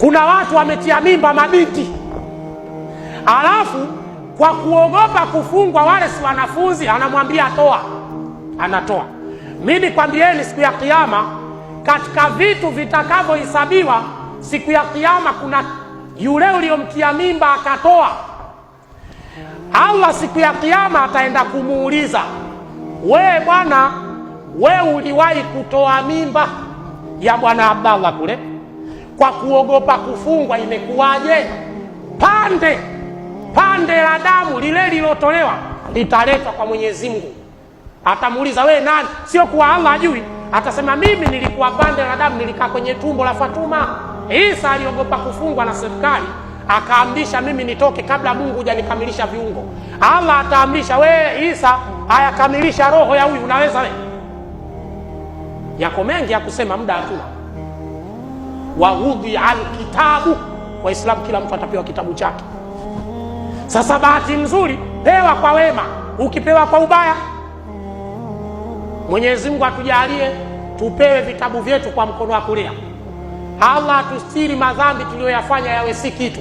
Kuna watu wametia mimba mabinti, alafu kwa kuogopa kufungwa, wale si wanafunzi, anamwambia toa, anatoa. Mi nikwambieni, siku ya Kiyama, katika vitu vitakavyohesabiwa siku ya Kiyama, kuna yule uliyomtia mimba akatoa. Allah siku ya Kiyama ataenda kumuuliza, we bwana, we uliwahi kutoa mimba ya bwana Abdallah kule kwa kuogopa kufungwa, imekuwaje? Pande pande la damu lile lilotolewa litaletwa kwa Mwenyezi Mungu. Atamuuliza, we nani? Sio kuwa Allah ajui, atasema mimi nilikuwa pande la damu, nilikaa kwenye tumbo la Fatuma. Isa aliogopa kufungwa na serikali akaamrisha mimi nitoke kabla Mungu hujanikamilisha viungo. Allah ataamrisha, we Isa, ayakamilisha roho ya huyu, unaweza we? Yako mengi ya kusema, muda hatuna. Wawudhia alkitabu, Waislamu kila mtu atapewa kitabu chake. Sasa bahati nzuri, pewa kwa wema, ukipewa kwa ubaya, Mwenyezi Mungu atujalie tupewe vitabu vyetu kwa mkono wa kulia. Allah atustiri madhambi tuliyoyafanya yawe si kitu.